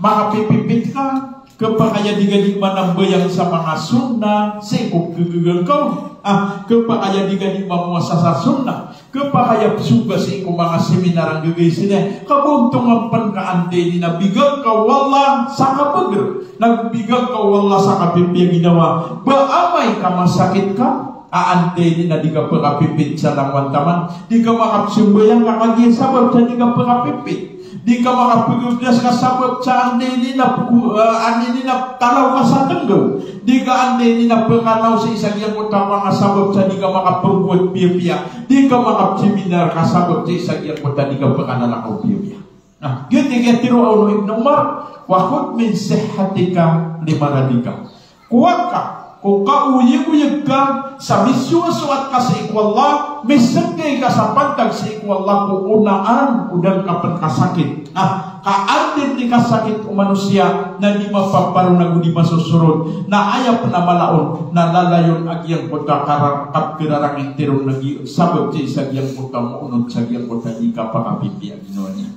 makapipipit ka, khapakay a di ka di manambayang sa manga sunnah sii ko kagaga ngka on. Ah, khapakay a di ka di mamowasa sa sunnah. Khapakay a pzoga sii ko manga seminar a gagawii sii. Ka ba ontongan pn ka anday di na bigan ka o Allah sa kabager, na bigan ka o Allah sa kapipiya a ginawa. Ba amay ka masakit ka, a anday di na di ka pkapipit sa langowan taman. Di ka makapzambayang ka kagiya sabap sa di ka pkapipit. Di ka makapagabdas ka sabap sa anday di na pgo-, eh, anday di na talaw ka sa tnggaw. Di ka anday di na pkalaw sii sa giyangkoto a manga sabap sa di ka makapagowad piyapiya. Di ka makapseminar ka sabap sii sa giyangkoto a di ka pkalalakaw piyapiya. Na giyoto i kiyatharoa on o Ibnu Umar, wa khudh min sihhatika li maradika. Kowa ka ko kaoyagoyag ka sa misoasoat ka sii ko Allah, misangkai ka sa pantag sii ko Allah ko onaan o da ngka pn kasakit. Na ka anday di kasakit o manosiya na di mapaparo na go di masosorot, na aya pn a mala on na lalayon a giyangkoto a karar-, kapkhararangit iron na gi-, sabap sii sa giyangkoto a moonot sa giyangkoto a di kapakapipiya a ginawa niyan.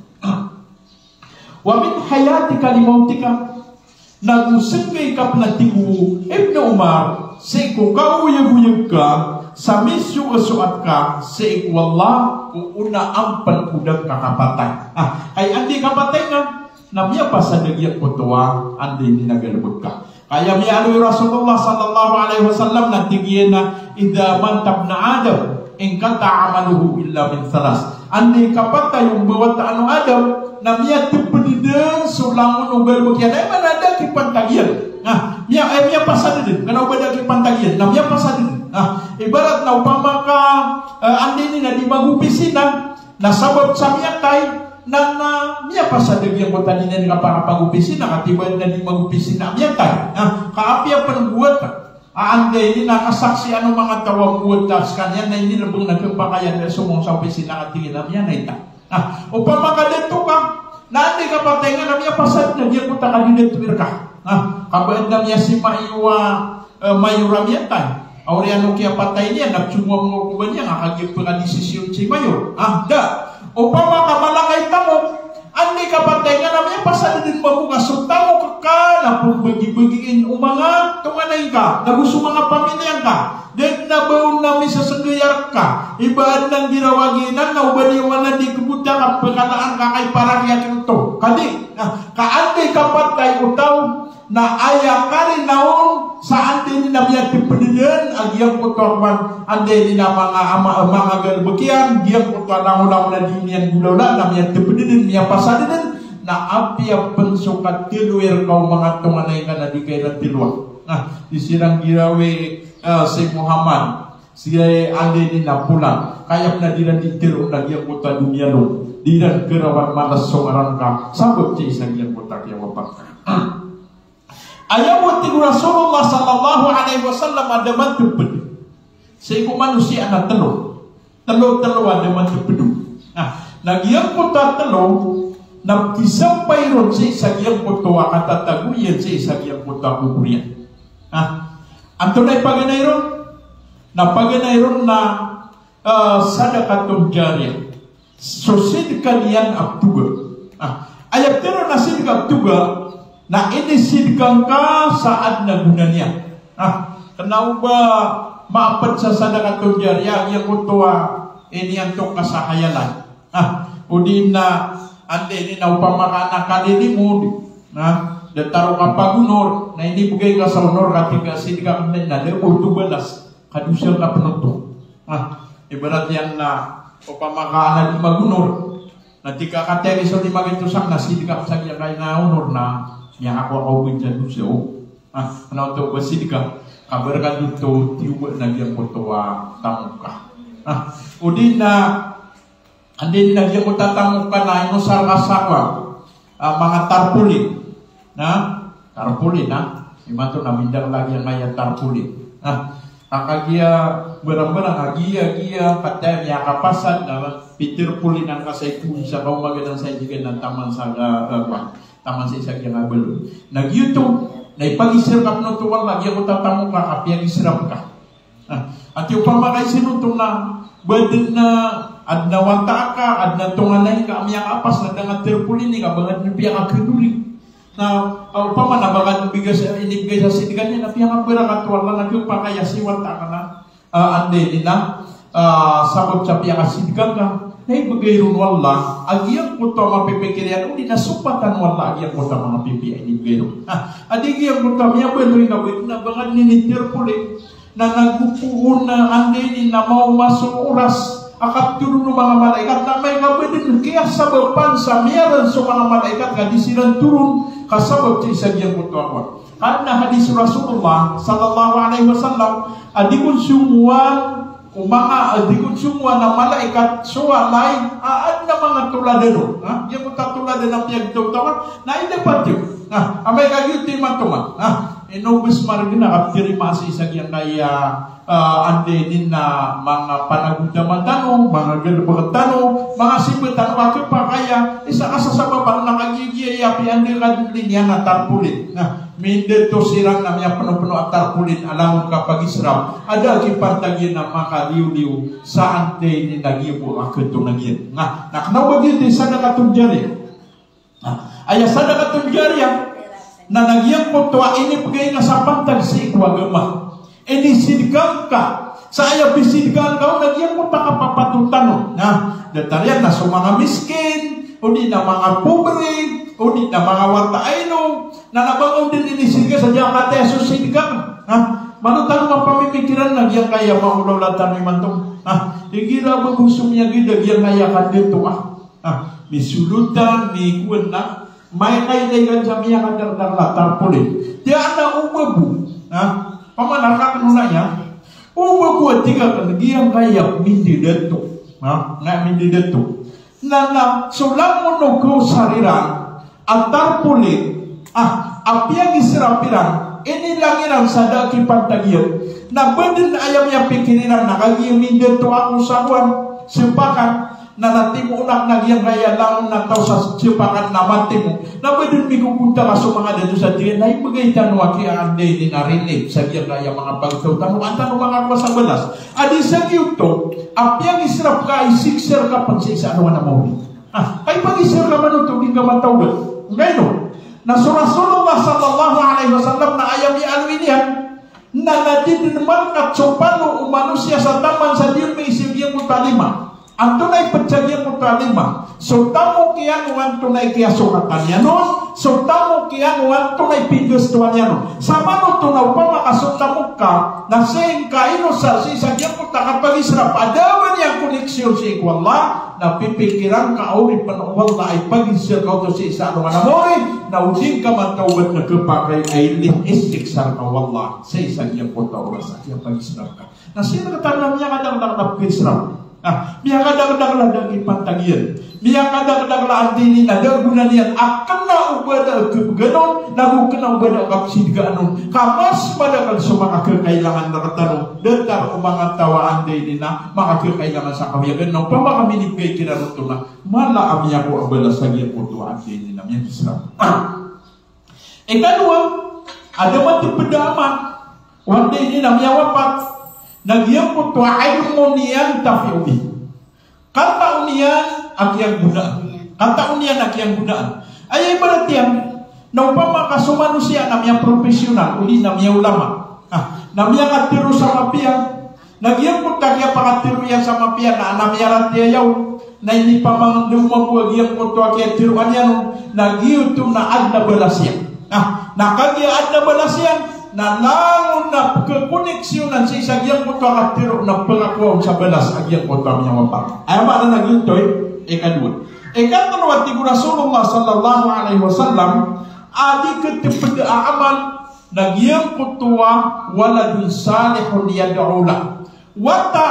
Wa min hayatika li mautika. Na go sangkai ka pn, a tig o Ibnu Umar, sii ko kaoyagoyag ka sa misoasoat ka sii ko Allah ko onaan pn o da ngka kapatay. Ah, kay anday kapatay ngka na miyapasad a giyangkoto a anday di na galbk ka. Kaya miyaaloy o Rasulullah sallallahu alaihi wasallam na tig iyan a, "Idha mata ibnu Adam, inqata'a amaluhu illa min thalath." Anday kapatay o mbawataan o Adam, na miyatpd dn so langon o galbk iyan. Aya maana na da a kipantag iyan. Na, miya-, eh, miyapasad dn. Kna o ba da a kipantag iyan. Na miyapasad dn. Na, ibarat na opama ka, eh, anday di na di magopisina, na sabap sa miyatay, na, na miyapasad a giyangkoto a di niyan kapakapagopisina, ka tiba na di magopisina a miyatay. Na, ka apiya pn gowat a anday di na kasaksian o manga taw a gowat a skaniyan na inilbng na khapakay a da somong sa opisina ka tig iyan a miyanay ta. Na, opama ka dato ka, na anday kapatay ngka na miyapasad a giyangkoto a kadidato rka. Na, ka ba adn a miyasima iyo a, eh, mayor a miyatay. Awri ano kiyapatay niyan, na pzongowa manga ko ba niyan, a kagiya pkadisisyon si mayor. Ah, da. Opama ka mala ka i tamok, anday kapatay ngka na miyapasad dn mambo ka so tamok ka na pmbagibagin o manga tonganay ngka, na go so manga pamilya ngka. Da dn a ba on na misasnggaya rka. Iba adn a nggiraw a giyanan na o ba niyo man a di kbota ka pkalaan ka kay para kiya oto. Ka di, na, ka anday kapatay o taw, na aya karina on sa anday di na miyatpd dn a giyangkoto a kowan, anday di na manga ama-, manga galbk iyan, giyangkoto a langolangon a di niyan golawla, na miyatpd dn, miyapasad dn, na apiya pn so katlo i rka o manga tonganay ngka na di ka iran tloa. Na, di siran girawi, eh, si Muhammad, si anday di na Polan. Kaya pn a di iran di tharoon a giyangkoto a doniya on. Di iran karawan manas so ngaran ka. Sabap sii sa giyangkoto a kiyawapat ka. Aya bo, tig o Rasulullah sallallahu alaihi wasallam, a da matpd sii ko manosiya na tlo. Tlo, tlo a da matpd on. Na, na giyangkoto a tlo na kisampay ron sii sa giyangkoto a katatago iyan sii sa giyangkoto a kobor iyan. Na, antonaa i paganay ron? Na paganay ron na, eh, sadaqatun jariyah. So sidka niyan a ptoga. Ah, aya ptharoon a sidka a ptoga, na inisidka ngka sa adn a gona niyan. Ah, kna o ba maapd sa sadaqatun jariyah, giyangkoto a iniantok ka sa hayalay. Ah, odi na, anda ini na opama ka na kalilimo, na, datar o kapagonor, na inibgay ka sa onor ka tig a sidka ka, na da oto balas, ka dosa ka pn oto. Ah, ibarat iyan na, opama ka na lima gonor. Na tig ka kataya so lima gonor sa, na sidka sa giyangkaya onor na miyakakowa ka o ba sa dosa o. Ah, na oto ba sidka, ka barakat oto, tiyoba na giyangkoto a tamok ka. Ah, odi na, anda ini na giyangkoto a tamok ka na inosar ka sa kowa, ah, manga tarpaulin. Na, tarpaulin, na. Imanto na mindakl a giyangkaya tarpaulin. Na, a kagiya barang-barang a giya, giya, kataya miyakapasad, na, pitarpaulinan ka sa ipon sa kaoma, giyanan sa idigan na taman sa ga-, ga-, taman sa isa giyangkaya baloy. Na giyoto, na ipagisrap ka pn oto o Allah, giyangkoto a tamok ka, ka piyagisrap ka. Na, ati opama ka isino oto na, ba dn a, adn a wata aka, adn a tonganay ka, miyakapas, na da nga tarpaulin ka, ba nga dn piyakakadori. Na, ah, opama na ba nga dn bigas, inibgay sa sidka niyan, na piyakabarakat o Allah, na giyoto pakay a si wata aka na, ah, anda ini na, ah, sabap sa piyakasidka ngka, na ibgay ron o Allah a giyangkoto a mapipikir iyan, odi na sopatan o Allah a giyangkoto a manga pipiya a inibgay ron. Ah, a di giyangkoto a miyabaloy ka ba, na ba nga dn ini tarpaulin, na nago poon a anda ini na maoma so oras a kaptoron o manga malaikat, na amay ka ba dn kiyasabapan sa miyaran so manga malaikat ka di siran toron ka sabap sa isa giyangkoto a kowan. Karna hadis Rasulullah sallallahu alaihi wasallam, a di kon songowan o manga, a di kon songowan a malaikat so walay a adn a manga toladan on. Ha? Giyangkoto a toladan a piyagtaw-tawa, na indapat iyo. Ha? Amay ka giyoto i matoman. Ha? Ino bs margn a kaptirima sa isa giyangkaya, ah, anda ini na manga panagotaman tano, manga galbk tano, manga simbaa tano, a khapakay a isa ka sa sabap a na kagiya-giya i apiya anda ka dn liniyan a tarpaulin. Na, mindato siran na miyapno-pno a tarpaulin a langon kapagisrap a da a kipantag iyan a makaliyo-liyo sa anda ini na giya bo a khato na giya. Na, na kna o ba giyoto i sadaqatun jariyah. Na, aya sadaqatun jariyah, na, na giyangkoto a inibgay ngka sa pantag sii ko agama. Inisidka ngka. Sa aya pisidka ngka on na giyangkoto a kapapatotan on. Na, datar iyan na so manga miskin, odi na manga pobre, odi na manga wata a ino. Na, na ba nga on dn inisidka sa giyangkaya so sidka. Na, malo tano mapamimikiran na giyangkaya maolaola tano imanto. Na, igira ba bo so miyagida giyangkaya kandato a. Ah, misolotan, mikowan na, maikailay ka sa miyakadakdakl a tarpaulin. Tiya na o ba bo, ah, pamana ka kano na iya, o ba bo a tig akn giyangkaya mindidato. Ah, nga mindidato. Na, na, so langon o kaosar iran a tarpaulin, ah, a piyagisrap iran, inilang iran sa da a kipantag iyan. Na ba dn aya miyapikir iran na kagiya mindato ako sa kowan, sepakan, na natimo on akn a giyangkaya langon a taw sa sepakan na matimo. Na ba dn migogonta ka so manga dato sa tig iyan, na ibgay tano a kiya anda ini na relief sa giyangkaya manga pagtaw tano, an tano manga kowa sa balas. A di sa giyoto, a piyagisrap ka, isiksa rka pn sii sa alongan a maori. Ah, ka ipagisrap ka man oto, di ngka matawbat. Nggaino? Na so Rasulullah sallallahu alaihi wasallam na aya miyaaloy niyan, na, na di dn markat so palo o manosiya sa taman sa di on maisa giyangkoto a lima. Antonaa i pd sa giyangkoto a lima? So tamok iyan o antonaa i kiyasokatan iyan on, so tamok iyan o antonaa i pinggastoan iyan on. Samanoto na opama ka so tamok ka, na sii ngka inosar sii sa giyangkoto a kapagisrap a da a ba niyan koneksyon sii ko Allah, na pipikiran ka a oripn o Allah a ipagisrap ka oto sii sa alongan a maori, na o di ngka matawbat na khapakay a ilinis, isiksa rka o Allah sii sa giyangkoto a oras a kiyapagisrap ka. Na sii rktano a miyakadakdakl a pkisrap. Ah, miyakadakdakl a da a kipantag iyan. Miyakadakdakl a anda ini na da a gona niyan a kna o ba da a khabgan on, nago kna o ba da a kapsidkaan on. Ka mas madakl so manga khakailangan rktano, datar o manga taw a anda ini na manga khakailangan sa kawiyagan na opama ka minibgay kiran oto na mala a miyakowa a balas sa giyangkoto a anda ini na miyakisrap. Ah. Ikadowa, a da matpd a ama o anda ini na miyawapat, na giyangkoto a ilmun yantafi'u bih. Katao niyan a kiyanggonaan. Katao niyan a kiyanggonaan. Aya ibarat iyan, na opama ka so manosiya na miyapropesyonal, odi na miyaolama. Ah, na miyakatharo sa mapiya. Na giyangkoto a kiyapakatharo iyan sa mapiya na, na miyaratiyaya on. Na inipamangndao mambo a giyangkoto a kiyatharoa niyan on. Na giyoto na adn a balas iyan. Ah, na kagiya adn a balas iyan, na langon na pkhakoneksiyonan sii sa giyangkoto a katharo na pkhakowa on sa balas a giyangkoto a miyawafat. Aya maana na giyoto i, ikadowa. Ikatlo a tig o Rasulullah sallallahu alaihi wasallam, a di khatpd a amal na giyangkoto a waladun salihun yad'u lah. Wata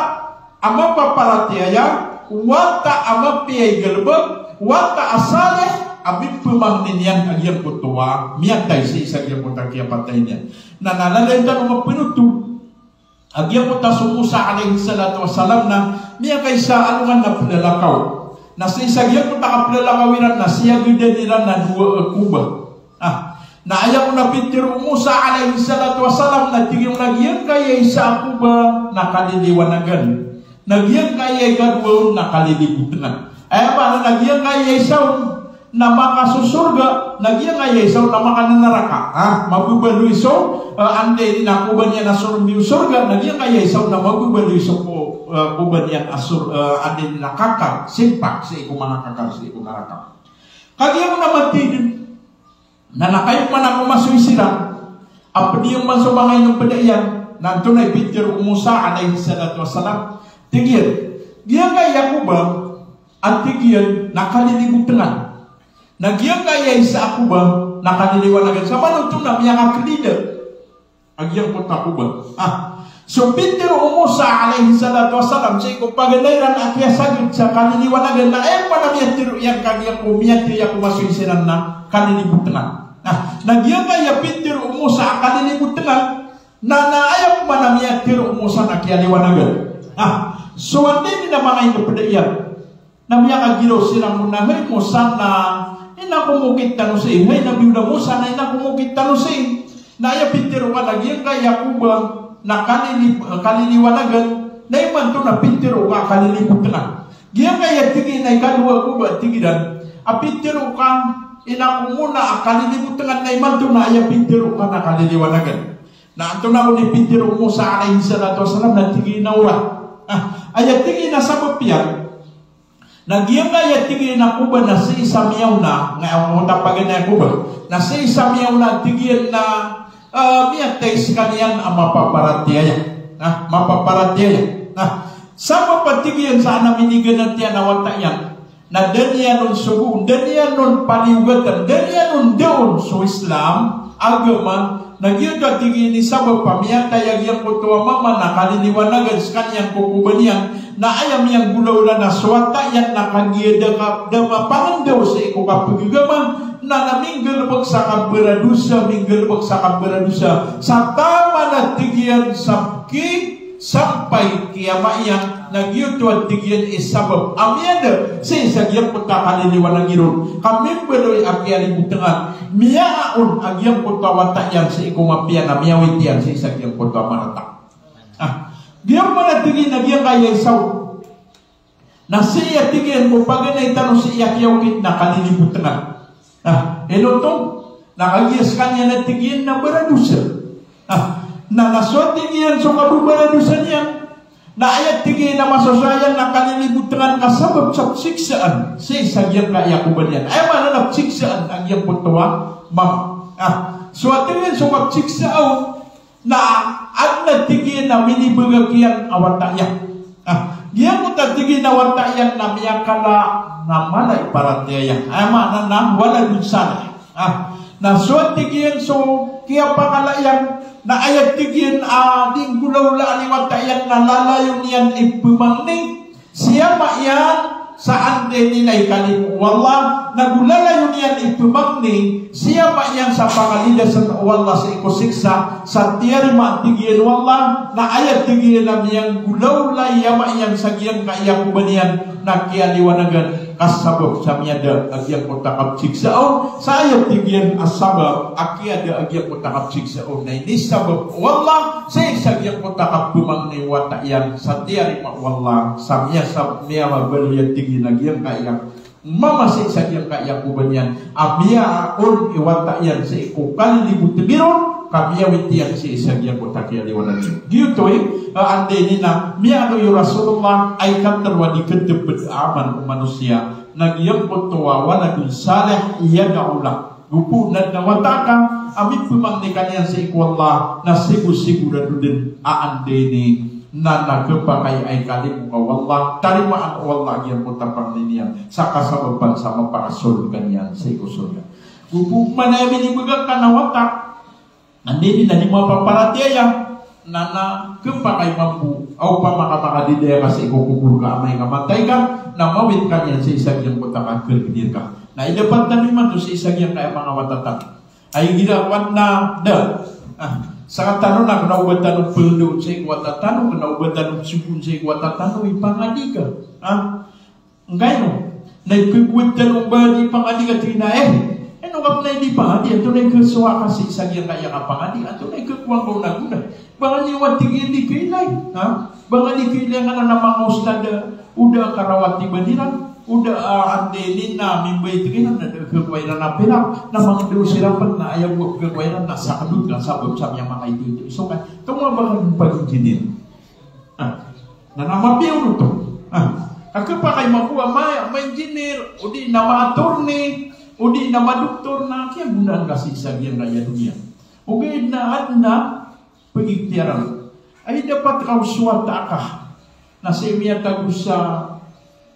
a mapaparatiyaya, wata a mapiya i galbk, wata a salih a mipmangni niyan a giyangkoto a miyatay sii sa giyangkoto a kiyapatay niyan. Na lalayon tano mapnothol a giyangkoto a so Musa alayhis salatu wassalam na miyakaisa a alongan na plalakaw. Na sii sa giyangkoto a kaplalakaw iran na siyagdan iran a dowa a koba. Ah, na aya kon a pitharo o Musa alayhis salatu wassalam na tig iyan a giyangkaya isa a koba na kaliliwanagan. Na giyangkaya ikadowa on na kalilibotngan. Aya maana na giyangkaya isa on na makasosorga, na giyangkaya isa on na makananaraka. Ah, mababaloy so, eh, anda ini na koba niyan a soron di o sorga, na giyangkaya isa on na mababaloy so ko, eh, koba niyan a sor-, eh, anda ini na kakar, simpak sii ko manga kakar sii ko naraka. Kagiya kon a mathay dn, na na kagiya man ako masoy siran a pd iyan man so manga inompda iyan, na antonaa i pitharo o Musa alayhis salatu wassalam? Tig iyan, giyangkaya koba a tig iyan na kalilibotngan. Na giyangkaya isa a koba na kaliliwanagan. Sa manoto na miyakaklida a giyangkoto a koba. Ah, so pitharo o Musa alayhis salatu wassalam sii ko paganay iran a kiyasagad sa kaliliwanagan na aya pman a miyatharo iyan kagiya ko miyathay ako masoy siran na kalilibotngan. Ah, na giyangkaya pitharo o Musa a kalilibotngan, na, na aya pman a miyatharo o Musa na kiyaliwanagan. Ah, so anda ini na manga inompda iyan na miyakagiraw siran on na, "Hay Musa, na ino ko mokit tano sii, hay Nabi Allah Musa, na ino ko mokit tano sii?" Na aya pitharo ka na giyangkaya koba na kalili-, kaliliwanagan, na imanto na pitharo ka kalilibotngan. Giyangkaya tig iyan a ikadowa a koba tig iran a pitharo ka, ino ko mona a kalilibotngan, na imanto na aya pitharo ka na kaliliwanagan. Na antonaa kon i pitharo o Musa alayhis salatu wassalam? Na tig iyan a ora. Ah, aya tig iyan a sabap iyan na giyangkaya tig iyan a koba na sii sa miyaona, nga aya mota paganay a koba, na sii sa miyaona tig iyan na, ah, miyatay skaniyan a mapaparatiyaya. Ah, mapaparatiyaya. Ah, sabap a tig iyan sa adn a miniganat iyan a wata iyan na da niyan on sogoon, da niyan on paliyogatn, da niyan on daon so Islam, agama, na giyoto a tig iyan i sabap a miyatay a giyangkoto a mama na kaliliwanagan skaniyan ko koba niyan, na aya miyanggolawla na so wata iyan na kagiya da ka, da mapangndao sii ko kapagagama, na, na minggalbk sa kabaradosa, minggalbk sa kabaradosa, sa taman a tig iyan sa ki sampay ki ama iyan, na giyoto a tig iyan i sabap a miyada sii sa giyangkoto a kaliliwanagan iron ka mimbaloy a kiyalibotngan, miyaona a giyangkoto a wata iyan sii ko mapiya na miyawit iyan sii sa giyangkoto a marata. Ah, giyangkoto a tig iyan a giyangkaya isa on na sii a tig iyan ko paganay tano sii a kiyaokit na kalilibotngan. Na ino oto? Na kagiya skaniyan a tig iyan na baradosa. Na, na, na so tig iyan so kababaradosa niyan na aya tig iyan a masosowa iyan na kalilibotngan ka sabap sa psiksaan sii sa giyangkaya koba niyan. Aya maana na psiksaan a giyangkoto a mama. Na so a tig iyan so kapsiksaa on na adn a tig iyan a minibagak iyan a wata iyan. Ah, giyangkoto a tig iyan a wata iyan na miyakala na mala i paratiyaya. Aya maana na waladun salih. Ah, na so a tig iyan so kiyapakala iyan na aya tig iyan a di nggolawlaan i wata iyan na lalayon iyan i pmangni si ama iyan sa anda ini na ikalimo o Allah, na go lalayon iyan i pmangni si ama iyan sa pangalidasn o Allah sii ko siksa, sa tiyarima a tig iyan o Allah, na aya tig iyan a miyanggolawla i ama iyan sa giyangkaya koba niyan na kiyaliwanagan. Ka sabap sa miyada a giyangkoto a kapsiksa on, sa aya tig iyan a sabap a kiyada a giyangkoto a kapsiksa on na inisabap o Allah sii sa giyangkoto a kapemangni o wata iyan sa tiyarima o Allah, sa miyasab-, miyabaloy a tig iyan a giyangkaya mama sii sa giyangkaya koba niyan a miyaon i wata iyan sii ko kalilibotn iron, ka miyawit iyan sii sa giyangkoto a kiyaliwanan iyan. Giyoto i, eh, anda ini na miyaaloy o Rasulullah a ikatlo a di katebed a amal o manosiya na giyangkoto a waladun salih yad'u lah. Go pn adn a wata ka a mipemangni ka niyan sii ko Allah na sigo-sigorado dn a anda ini na, na khapakay a ikalimo ka o Allah, tarimaan o Allah giyangkoto a pangni niyan, sa kasabapan sa mapakasold ka niyan sii ko sorga. Go pn aya minibgay ka na wata, na anda ini na di mapaparatiyaya, na, na khapakay mambo a opama ka makadidaya ka sii ko kobor ka amay ka matay ka, na mawit ka niyan sii sa giyangkoto a kakhapakay ka. Na idapat tano imanto sii sa giyangkaya manga wata tano. Ay girawan na da. Ah, sa katano na kna o ba tano pndoon sii ko wata tano, kna o ba tano psogoon sii ko wata tano i pangadi ka. Ah, ngkaino? Na ipkowit tano ba di pangadi ka tig iyan a, eh, ino ka pn a di pangadi, antonaa i khasowa ka sii sa giyangkaya kapangadi, antonaa i khakowa ngka on a gona. Ba ngka niyo a tig iyan di kailay, ha? Ba ngka di kailay ngka na manga ustad a o da a karawat i baniran, o da a, ah, anda ini na mimbayt iran na da a khakowa iran a pirak, na manga da o siran pn na aya bo a khakowa iran na sakdot ka sabap sa miyamakaito-ito i sokay. Tomo a ba ngka pag-engineer. Ah, na, na mapiya oto. Ah, ka khapakay mambo a ma-, ma-engineer, odi na ma-attorney, odi na ma-doktor na kiyagonaan ka sii sa giyangkaya doniya. Ogaid na adn a pagiktiyaran. Ay dapat ka o so wata ka na sii miyatago sa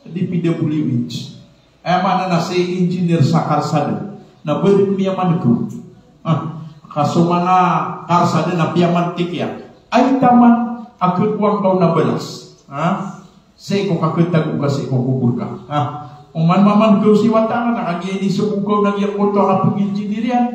D P W H. Aya maana na sii engineer sa karsada. Na ba dn miyamaneg. Ah, ka so manga karsada na piyamantik iyan. Ay taman a khakowa ngka on a balas. Ah, sii ko kakatago ka sii ko kobor ka. Ah, oman mamaneg ka o si wata ka na kagiya inisogo ka on a giyangkoto a kapag-engineer iyan.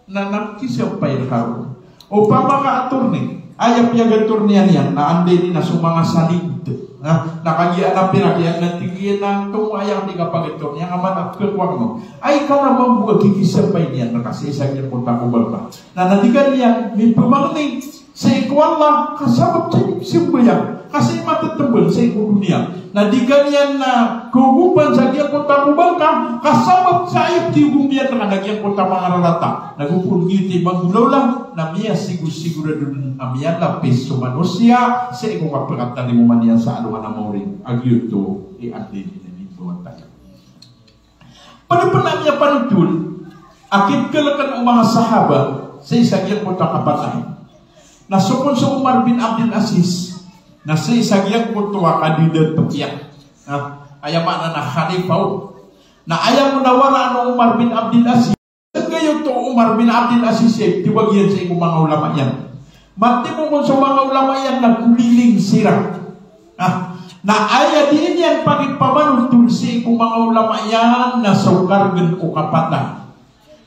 Na, na kisampay rka ron. Opama ka attorney, aya piyag-attorneyan iyan, na anda ini na so manga salig. Na, na kagiya na pirak iyan na tig iyan a tomo aya di kapag-attorney, aya nga man a khakowa ko. Ay ka na mambo a kikisampay niyan rka sii sa giyangkoto a kobor ka. Na, na di ka niyan mipemangni sii ko Allah, ka sabap sa di pzambayang, ka sii matetembel sii ko doniya. Na di ka niyan na kogopan sa giyangkoto a kobor ka, ka sabap sa aya ptiyogom iyan rka na giyangkoto a manga rarata. Na go pn giyoto i manggolawla, na miyasigosigorado dn a miyalapis so manosiya sii ko kapakatalimoman iyan sa alongan a maori. A giyoto i anda ini na di pawatay. Pd pn a miyapanotol a kipkhalkn o manga sahaba sii sa giyangkoto a kapatay. Na so kon so Umar bin Abdul Aziz, na sii sa giyangkoto a kadidato iyan. Na aya maana na khalifa on. Na aya manawaraan o Umar bin Abdul Aziz, giyoto o Umar bin Abdul Aziz, eh, tiwag iyan sii ko manga ulama iyan. Matimo kon so manga ulama iyan na koliling siran. Ah, na aya dii niyan pakipamanotol sii ko manga ulama iyan na so kargn o kapatay,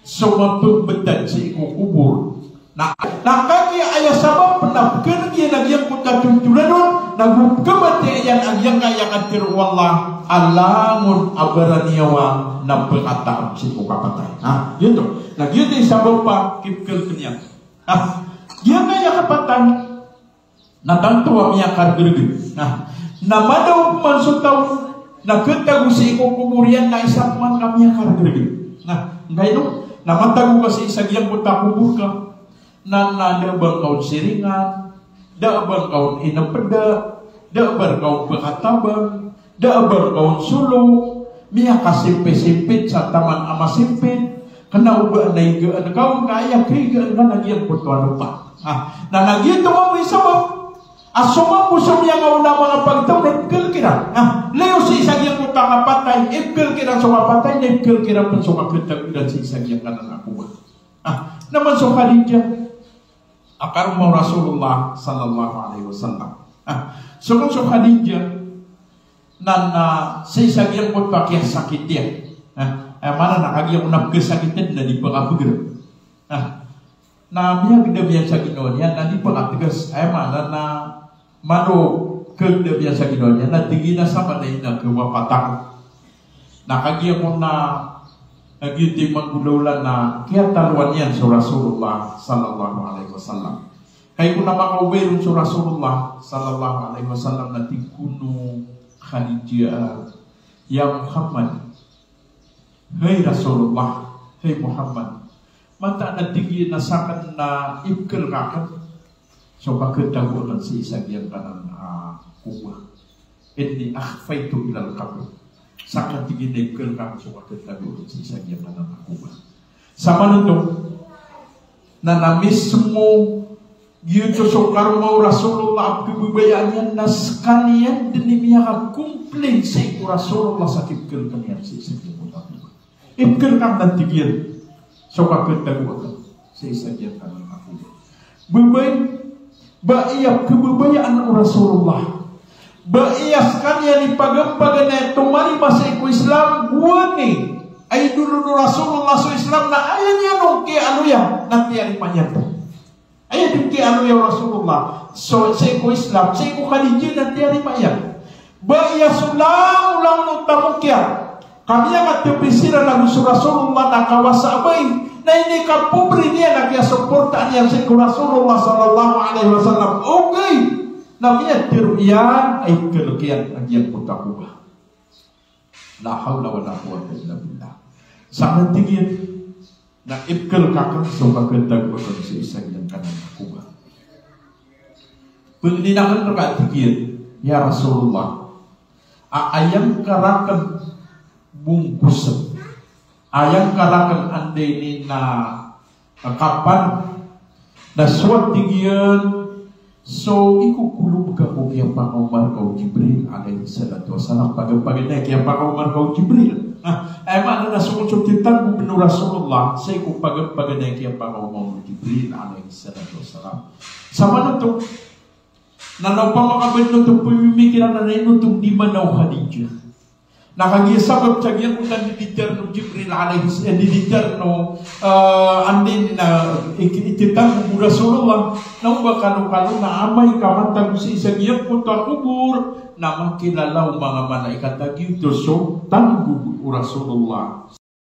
so mapmbtad sii ko kobor. Na, na kagiya aya sabap na pkhan'g iyan a giyangkoto a toltolan on, na go pkhamatiya iyan a giyangkaya katharo o Allah a langon a baraniyawa na pkhataap sii ko kapatay. Na giyoto. Na giyoto i sabap a kipkhalkn iyan. Na giyangkaya kapatay na tanto a miyakargrgn. Na, na madaw pman so taw na khatago sii ko kobor iyan na isa pman ka miyakargrgn. Na, ngkaino, na matago ka sii sa giyangkoto a kobor ka, na, na da a ba ngka on siringan, da a ba ngka on inpda, da a ba rka on pkhatabang, da a ba rka on solo, miyakasimpisimpit sa taman a masimpit, kna o ba a naigaan ka on ka aya kaigaan ka na giyangkoto a lopa. Ah, na, na giyoto mambo i sabap a so mambo so miyangaoona a manga pagtaw na ipkhalk iran. Ah, layo sii sa giyangkoto a kapatay, ipkhalk iran so kapatay, na ipkhalk iran pn so kakhatago iran sii sa giyangkanan a kobor. Ah, na man so Khadijah a karoma o Rasulullah sallallahu alaihi wasallam. Ah, so kon so Khadijah na, na sii sa giyangkoto a kiyasakit iyan. Ah, aya maana na kagiya on a pkhasakit na di pkhabeger. Ah, na miyagdam iyan sa ginawa niyan na di pkhategas. Aya maana na mano kagdam iyan sa ginawa niyan na tig iyan a sa madain a kawapatan. Na kagiya ko na, kagiya di manggolawla na kiyatalowan iyan so Rasulullah sallallahu alaihi wasallam. Kagiya ko na makaobay ron so Rasulullah sallallahu alaihi wasallam na tig kon o Khadijah, "Ya Muhammad, hay Rasulullah, hay Muhammad, mataan a tig iyan a sakn na ipkl ka akn so pagtago akn sii sa giyangkanan a kobor. Inni akhfaytu ilal qabr. Sakn tig iyan na ipkl ka akn so pagtago akn sii sa giyangkanan a kobor." Sa manoto, na na mismo giyoto so karoma o Rasulullah a pkhababayaan iyan na skaniyan dn i miyaka-complain sii ko Rasulullah sa kipkl ka niyan sii sa giyangkoto a kobor. Ipkl ka akn, tig iyan, so pagtago akn sii sa giyangkanan a kobor. Babay, ba aya pkhababayaan o Rasulullah, ba aya skaniyan i paganapaganay a tomarima sii ko Islam, gowani a idolon o Rasulullah so Islam na aya niyan on kiyaaloya na tiyarima iyan. Aya dn kiyaaloya o Rasulullah so, sii ko Islam, sii ko Khadijah na tiyarima iyan. Ba aya so langolangon o tamok iyan, ka miyakatbay siran ago so Rasulullah na kawasa a bay, na inikapobri niyan a kiyasoportaan iyan sii ko Rasulullah sallallahu alaihi wasallam. Ogaid na miyatharo iyan a ipkl ka iyan a giyangkoto a kobor. La hawla wala quwwata illa billah. Sa tig iyan na ipkl ka akn so pagtago akn sii sa giyangkanan a kobor. Pangnin akn rka, tig iyan, ya Rasulullah, a aya ngka rakn bongkosn, aya ngka rakn anda ini na kapan, na so, tig iyan, so ikokolob ka ko kiyapakaoma rka o Jibril alayhis salatu wassalam. Paganay, paganay a kiyapakaoma rka o Jibril. Na aya maana na so, so titanggob o Rasulullah sii ko paganay a kiyapakaoma o Jibril alayhis salatu wassalam. Sa manoto, na na opama ka ba ino oto pmimikiran na ino oto di mana o Khadijah. Na kagiya sabap sa giyangkoto a diditero o Jibril alayhis, eh, diditero, eh, anda ini na ik-, ikitanggob o Rasulullah. Na o ba kalokalo na amay ka matago sii sa giyangkoto a kobor, na makilala o manga malaikat a giyoto so tanggob o Rasulullah